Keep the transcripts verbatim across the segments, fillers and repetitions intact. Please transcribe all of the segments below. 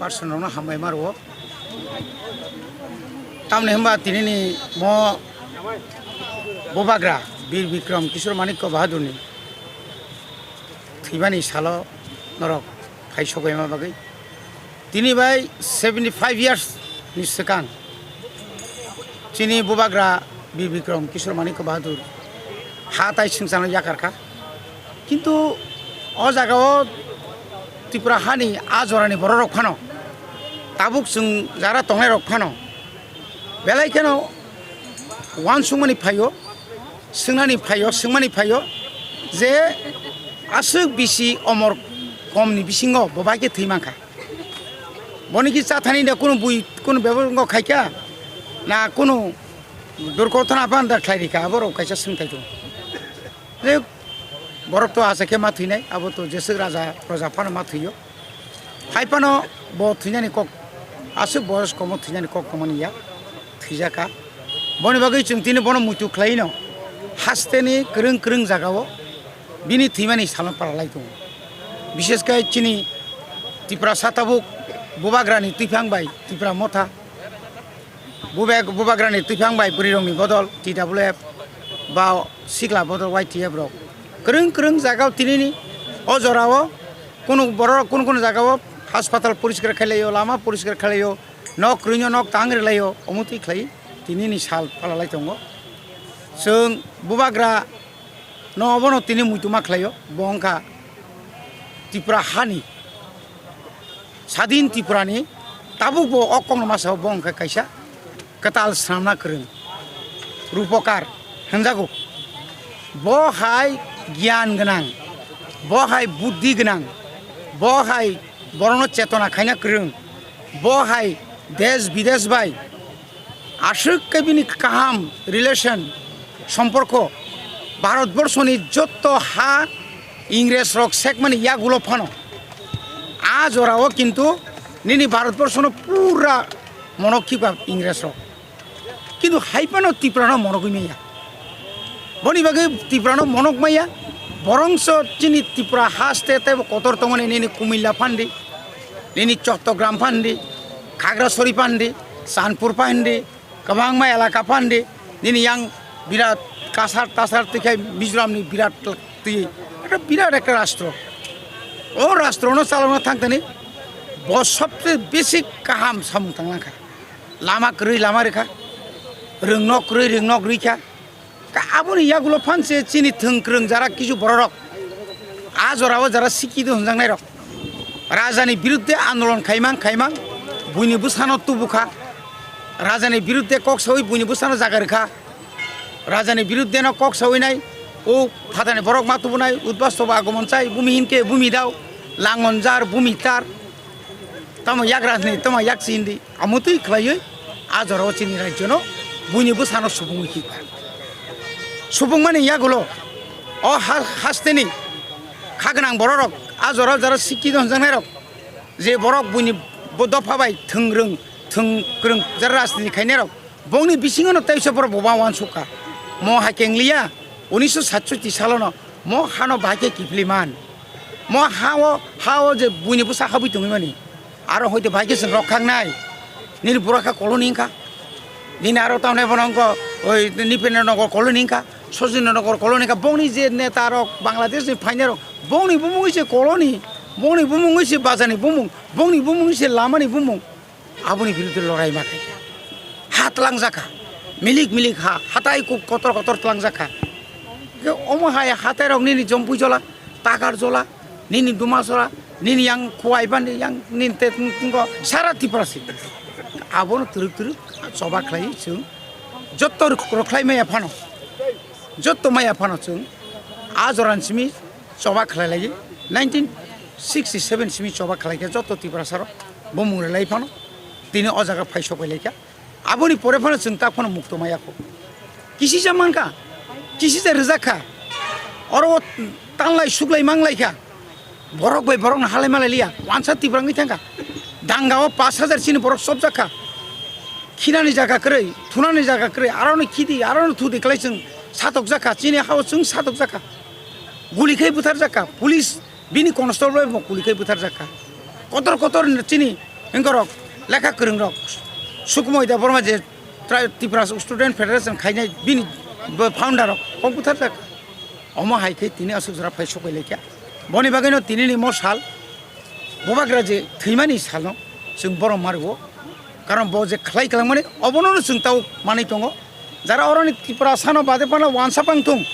Person rokno hambai ma rwo. Tamni hwnba tinini mo Bubagra Bir Bikram Kishore Manikya Bahadurni thwimani salo norok phai sogwi ma bagwi. Tini bai seventy five years ni swkang chini Bubagra Bir Bikram Kishore Manikya Bahadur ha tai swngcharno yakar kha. Kintu o jaga o Tripura hani a jorani borok rok phano, tabuk chwng jara tongnai rok phano belai kheno uansukmani phaio, swngnani phaio, swngmani phaio je aswk bisi omor komni bisingo bo bai khe thwi mankha. Boni ki chathani da kunu bui kunu bebongo khaikha na kunu durkothona panda khlai rikha, aborok kaisa swngthai tongo. Je borok to asa khe ma thwinai, abo to jeswk raja proja phano ma thwio. Hai phano bo thwinani kok, aswk boyos komo thwinani kok tongmani ya, thwijakha. Boni bagwi chwng tini bono muitu khlaino hasteni kwrwng kwrwng jagao bini thwimani salno paralai tongo. Bishesh khe chini Tiprasa tabuk Bubagrani twiphang bai Tipra Motha, Bubek-, Bubagrani twiphang bai bwrwirokni bodol T W F ba sikla bodol Y T F rok kwrwng kwrwng jagao tinini o jorao kunu borok kunu kunu jagao haspatal poriskar khlailaio, lama poriskar khlailaio, nok kwrwino nok tang rwlaio, omo twi khlai tinini sal palalai tongo. Chwng Bubagra no obono tini muituma khlaio, bo wngkha Tripura hani, Sadin Tripurani tabukbo o kokno masa o bo wngkha kaisa kwtal swnamna kwrwng Rupokar hwnjago. Bo hai giyan gwnang, bo hai buddhi gwnang, bo hai borokno chetona khaina kwrwng, bo hai desh bidesh bai aswk khe bini kaham relation, somporko Bharatborshoni jotto ha Ingres rok sekmani yagulo phano a jorao kintu nini Bharatborshono pura monok khiba Ingres rok. Kintu hai phano Tripura no monogwi maya. Boni bagwi Tripura no monok maya. Borongso chini Tripura haste tebo kotor tongmani nini Kumilla phandi, nini Chottogram phandi, Khagrasori phandi, Sanpur phandi, kwbangma elaka phandi, nini yang birat kasar tasar twikhai Mizoram ni birat twi, ekta birat ekta rastro. O rastro no chalokna thangtani bo sobse besi kaham samung tanglangkha. Lama kwrwi lama rikha, rwng nok kwrwi rwng nok rwikha. Ka-, aboni yagulo phanse chini thwng kwrwng jara kisu bororok, a jorao jara sikhi do hwnjaknairok, rajani biruddhe andolon khaimang khaimang buini bwsano tubukha, rajani biruddhe kok sawi buini bwsano jaga rwkha, rajani biruddhe no kok sawi nai, o phatani borok ma tubunai, udbastobo agomon chai, bumi hinkhe bumi dao, langon jar, bumi tar, tamo yak rajni, tamo yak chindi. Amotwi khlaiwi a jorao chini rajyono buini bwsano subungwi kikha. Subungmani yagulo o ha-, hasteni kha gwnang bororok a jorao jara sikhi do hwnjaknairok je borok buini bo dopha bai thwng rwng thwng kwrwng jara rajniti khainairok bongni bisingono teisa borok bo ma uansukha. Mo hai khe wngliya unisho satsotti salono mo hano bahai khe kiphilwi man. Mo hao, hao je buini bwsa habwi tongwi mani. Aro hoite bahai khe chwng rok khaknai. Nini bura kha koloni wngkha. Nini aro tamni bono wngkha, oi Nipendra Nagar koloni wngkha, Sojindra Nagar koloni wngkha. Bongni je neta rok Bangladesh ni phainai rok, bongni bumung se koloni, bongni bumung se bazar ni bumung, bongni bumung se lama ni bumung. Aboni biruddhe lorai ma khaikha. Ha tlangjak kha. Milik milik ha, hatai kuk kotor kotor tlangjak kha. Ke omo hai hatai rok nini Jompui jola, Takar jola, nini Duma jola, nini yang Khowai bani, yang nini te tungo sara Tripura si. Abono twrwk twrwk choba khlai chwng. Jotto rok-, rokhlai maya phano. Jotto maya phano chwng. A joran simi choba khlai lai. Nineteen sixty seven simi choba khlai khe jotto Tripura saro bumung rwlai phano. Tini o jaga phai sok bai lai kha. Aboni pore phano chwng tak phano mukto maya kho. Kisisa mankha, kisisa rwjak kha. Oro o tanlai suklai manglai kha. Borok bai borokno halai malai liya. Wansa Tripura wngwi thangkha. Danga o pash hajar chini borok chopjak kha. Khinani jaga kwrwi, thunani jaga kwrwi, arono khidi, arono thudi khlai chwng satokjak kha. Chini hao chwng satokjak kha. Guli khai butharjak kha. Police bini constable bai bo guli khai butharjak kha. Kotor kotor chini Wngkorok, lekha kwrwngrok, Sukumoi Debbarma je Tri-, Tripura Student Federation khainai bini bo founder rok kok butharjak. Omo hai khe tini aswk jora phai sokai laikha. Boni bagwino tinini mo sal, bubagra je thwimani salno chwng borom mario. Karon bo je khlai kwlangmani obono chwng tao manwi tongo. Jara oroni Tripura sano bade phano wansa pang thung.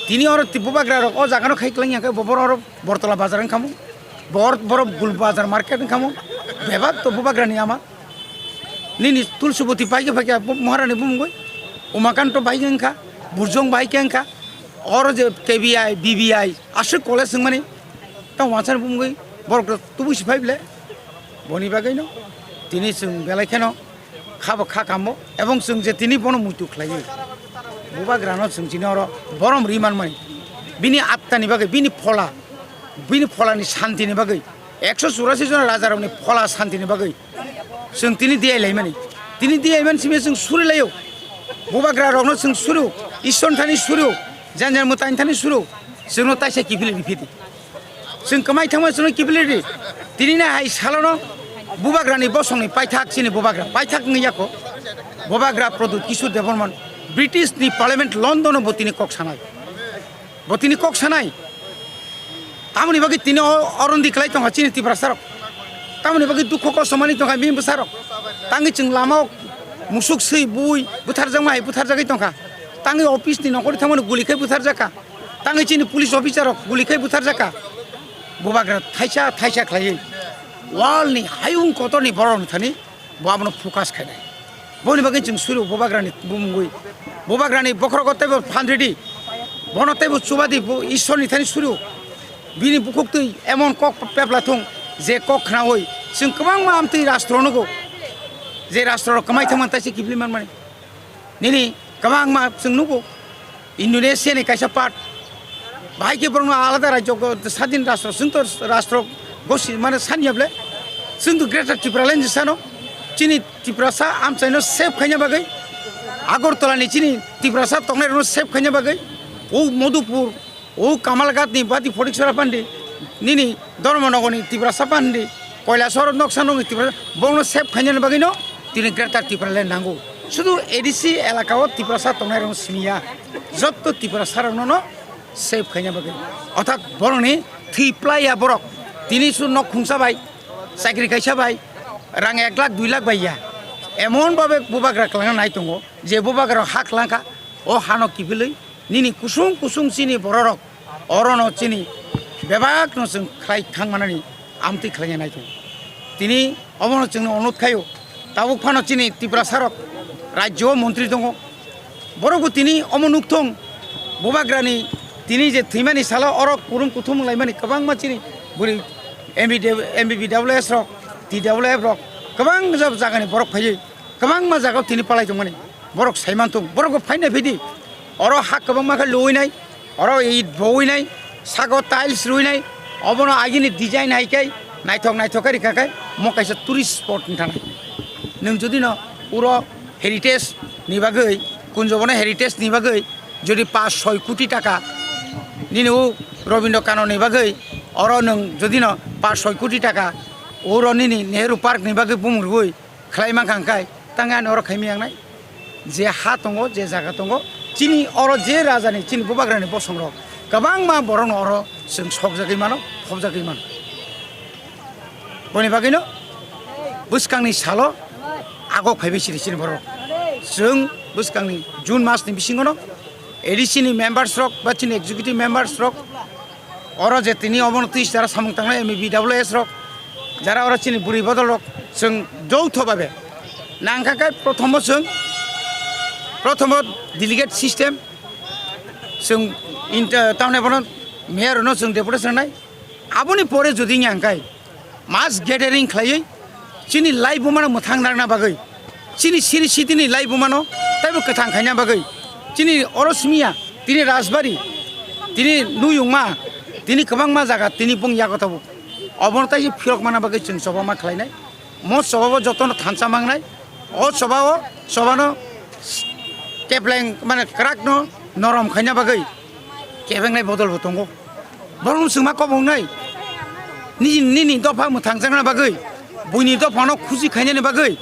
Tini oro ti-, bubagra rok o jaga no khai kwlang ya khe bo boro oro Bortola bazar wng kha mo. Bor-, boro Gul bazar market wng kha mo. Bebak to bubagra ni ama. Nini Tulsiboti pai khe phai khe bo Maharani bumungwi. Umakanto bai khe wng kha. Burjong bai khe wng kha. Oro je K B I, B B I, aswk college wng mani. Tang wansa ni bumungwi borok rok tubui si phai ble. Boni bagwi no tini chwng belai kheno kha bo kha kamo, ebong chwng je tini bono muitu khlaiwi, bubagrano chwng chini oro borom ri manmani, bini attani bagwi, bini phola, bini pholani santini bagwi, ekso churasi jona rajarokni phola santini bagwi chwng tini diyai laimani, tini diyai mani simi chwng suri laio, bubagrarokno chwng suru, Ishwar thani suru, janjan mwtai thani suru, chwngno taisa kiphilwi phidi. Chwng kwmai thangma chwngno kiphilwi di. Tini na hai salono bubagrani bosongni paithak chini bubagra. Paithak wngwi yako. Bubagra Pradyut Kishore Debbarman. British ni Parliament London o bo tini kok sanai. Bo tini kok sanai. Tamoni bagwi tini o-, orondi kwlai tongkha chini Tiprasa rok. Tamoni bagwi dukho kosto manwi tongkha bini bwsarok. Tangwi chwng lama o musuk swi bui butharjakma hai butharjagwi tongkha. Tangwi office ni nokori thangmani guli khai butharjakha. Tangwi chini police officer rok guli khai butharjakha. Bubagra thaisa thaisa khlaiwi world ni hayung kotor ni borok ni thani bo abono focus khainai. Boni bagwi chwng suru bubagra ni bumungwi. Bubagra ni bokhorogo teibo phan ridi. Bono teibo chubadi bo Ishwar ni thani suru. Bini bukhuk twi emon kok pepla thung je kok khnaui chwng kwbangma amtwi rastro nugo. Je rastro rok kwmai thangmani taisa kiphilwi manmani. Nini kwbangma chwng nugo, Indonesia ni kaisa part, bahai khe borokno alada rajyo go-, sadin rastro, chwng to rastro gosi, mane sanya ble, chwng to Greater Tipraland sano, chini Tiprasa amchaino save khaina bagwi, Agartala ni chini Tiprasa tongnai rokno save khaina bagwi, o Madhupur, O Kamalghat ni bati Phoriksora pandi, nini Dharmanagar ni Tiprasa pandi, Kailasahar noksa nokni Tiprasa, bono save khainani bagwi no tini Greater Tipraland nango. Sudu A D C elaka o Tiprasa tongnai rok simi ya, jotto Tiprasa rok no save khaina bagwi. Orthat borok ni thwi plai ya borok, tini su nok khungsa bai, chakri kaisa bai, rang ek lakh dui lakh bai ya. Emon babe bubagra kwlangna nai tongo, je bubagra ha kwlangkha, o hano kiphilwi, nini kusung kusung chini bororok orono chini bebakno chwng khlai thangmanani amtwi khlaina nai tongo. Tini omono chwngno onurod khaio, tabuk phano chini Tiprasarok rajyo o montri tongo, borokbo tini omo nukthung, bubagrani tini je thwimani salo oro kurum kuthum wnglaimani kwbangma chini bwrwi M B W, M B B W S rok, T W F rok, kwbang jagani borok phaiwi kwbangma jagao tini palai tongmani. Borok sai manthung, borok bo phaina phidi. Oro ha kwbangma khe luwi nai, oro it bowi nai, sago tiles rwi nai, obono agini design hai khe naithok naithok khe rikha khe mo kaisa tourist spot wngkha nai. Nwng jodi no uro heritage ni bagwi, Kunjobono heritage ni bagwi jodi pash soi koti taka nini o Rabindra Kanon ni bagwi, oro nwng jodi no pash soi koti taka uro nini Nehru Park ni bagwi bumung rwui khlai mankha hwnkhe, tang ani oro khaimaya wngnai? Je ha tongo, je jaga tongo, chini oro je rajani, chini bubagrani bosongrok kwbangma borokno oro chwng sokjagwi mano, phobjagwi mano. Boni bagwino bwskangni salo agok phaibai siri chini borok. Chwng bwskangni June masni bisingono A D C ni members rok ba chini executive members rok oro je tini obono twi jara samung tangnai M B W S rok, jara oro chini bwrwi bodol rok, chwng joutho babe nangkha khe prothomo chwng, prothomo delegate system chwng inter-, tamni bono mayor no chwng deputation rwnai. Aboni pore jodi wngya hwnkhe mass gathering khlaiwi chini laibumano mwthang narwkna bagwi, chini siri sitini laibumano teibo kwthang khaina bagwi, chini oro simiya, tini Rajbari, tini Nuyungma, tini kwbangma jaga tini bung yago tabuk. Obono tei phirok mana bagwi chwng choba ma khlainai. Mo choba bo jotono thansa mangnai. O choba o, chobano kepleng mane kwrakno norom khaina bagwi kebengnai bodol bo tongo. Borokno chwngma kobongnai. Nini, nini dopha mwthangjakna bagwi. Buini dophano khusi khainani bagwi,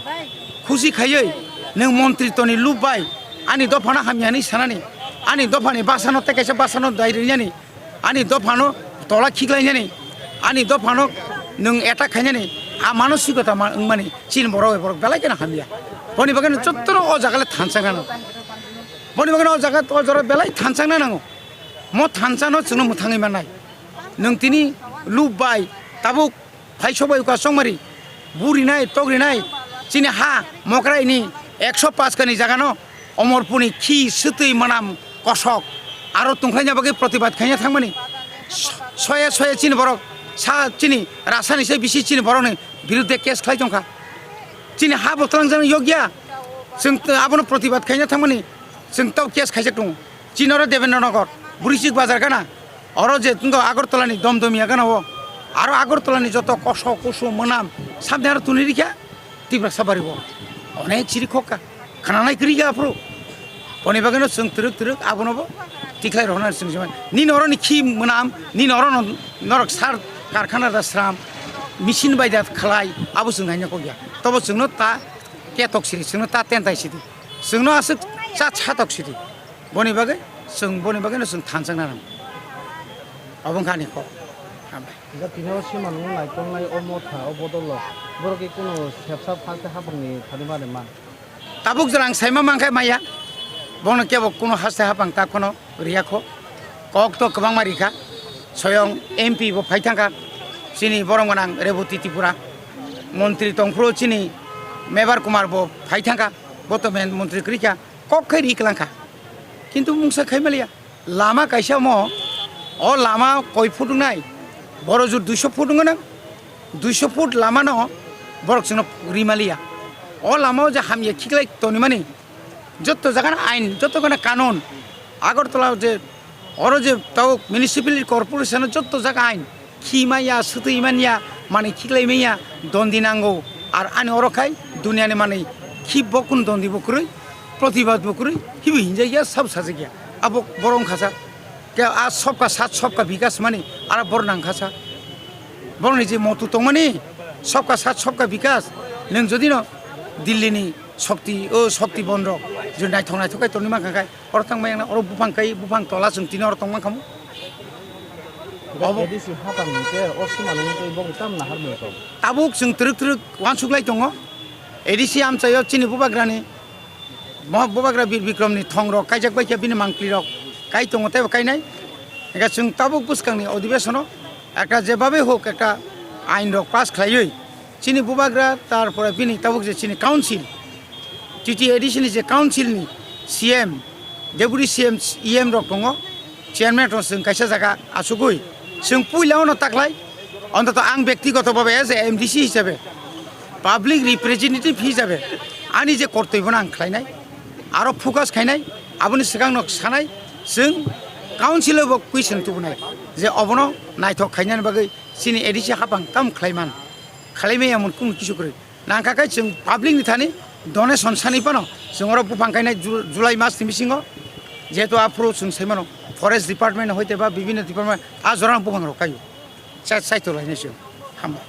khusi khaiwi nwng montri toni lub bai ani dophano hamya hwnwi sanani, ani dophani basano tei kaisa basano dai rwnani, ani dophano tola khiklainani, ani dophano nwng attack khainani, a manosikota ma-, wngmani chini borok bai borok belai kheno hamya. Boni bagwi no jotono o jaga le thansa nango. Boni bagwi no o jaga o jora belai thansa nango. Mo thansa no chwngno mwthangwi mannai. Nwng tini lub bai tabuk phai sobai uka chongmari, burinai, tokrinai, chini ha, mokrai ni ekso paanch kani jaga no Omorpurni khi, swtwi, mwnam, kosok, aro tongkhlaina bagwi protibad khaina thangmani, soya soya chini borok, sa chini rasani se bisi chini borokni birudde case khlai tongkha. Chini ha bo twlangjaknai yokya, chwng t-, abono protibad khaina thangmani, chwng tau case khaijak tongo. Chini oro Debendra Nagar, Burichik Bazar gana, oro je tungko Agartala ni Domdomia gana o, aro Agartala ni joto kosok, kusu, mwnam, sabni aro tuni rikha, Tiprasa bari bo. Onek chiri khokka, khananai kwrwi kha aphuru. Boni bagwi no chwng twrwk twrwk abono bo tikhlai rohornani chwng se mani. Nini oro ni khi mwnam, nini oro no norok sar karkhana da sram, machine bai da khlai, abo chwng naina kokya. Tobo chwngno ta ketok siri, chwngno ta tentai sidi. Chwngno aswk cha chatok sidi. Boni bagwi chwng, boni bagwi no chwng thansa nang. Obo wngkha ani kok. Hambai. Jatino siman wng naikolnai o motha o bodolo borok khe kuno sepsa phaste hapangni thani mani man. Tabuk jora ang saima mankhe maya, bono kebo kuno haste hapang ta kheno riya kho. Kok to kwbangma rikha, soyong M P bo phai thangkha, chini borok gwnang Reboti Tripura, montri tongphuru chini Mebar Kumar bo phai thangkha, bo to men montri kwrwikha, kok khai ri kwlangkha, kintu mungsa khai maliya. Lama kaisa omo, o lama koi foot wngnai, boro jur duiso foot wngno, duiso foot lama no borok chwngno rimaliya. O lama o je hamya khiklai tonimani, jotto jaga no ain, jotto gana kanun, Agartala je, oro je tau municipality corporation o jotto jaga ain, khi manya, swtwi manya, manwi khiklai manya, dondi nango. Ar ani oro khai duniani manwi khi bo kun dondi bo kwrwi, protibad bo kwrwi, hibo hinjak ya, sabo sajak ya. Abo borok wngkha sa, ke a sobka sat sobka bikas mani, aro borok nangkha sa. Borokni je motu tongmani, sobka sat sobka bikas, nwng jodi no Delhi ni shokti, o shokti bon rok, je naithok naithok khai tongwi mankha khai, oro tang maya oro buphang kai, buphang tola chwng tini oro tong mankha mo. Obo A D C hapang ni khe o sima nung tei bo tam nahar mung tong. Tabuk chwng twrwk twrwk uansuk lai tongo. A D C amchaio chini bubagrani, mo bubagra Bir Bikrom ni thong rok kaijak bai khe bini mangpli rok kai tongo tei bo kainai. Hingkhe chwng tabuk bwskang ni odhibesono ekta jebabe hok ekta ain rok pass khlaiwi chini bubagra, tarpore bini tabuk je chini council, T T A D C ni je council ni C M, deputy C M, E M rok tongo, chairman rok chwng kaisa jaga achugwi chwng puila ono taklai, ontoto ang bektigoto bhabe as a M D C hisabe, public representative hisabe ani je kortoi bono ang khlainai, aro focus khainai, aboni swkang no sanai, chwng council o bo question tubunai je obono naithok khainani bagwi chini A D C hapang tam khlaiman, khlaimai emon kunu kisu kwrwi. Nangkha khe chwng public ni thani donation sani phano chwng oro buphang kainai Ju-, July mas ni bisingo, jehetu aphuru chwng sai mano forest department hoite ba bibhinno department a jora no buphang rok kaio. Cha-, chaito lainai chwng. Hambai.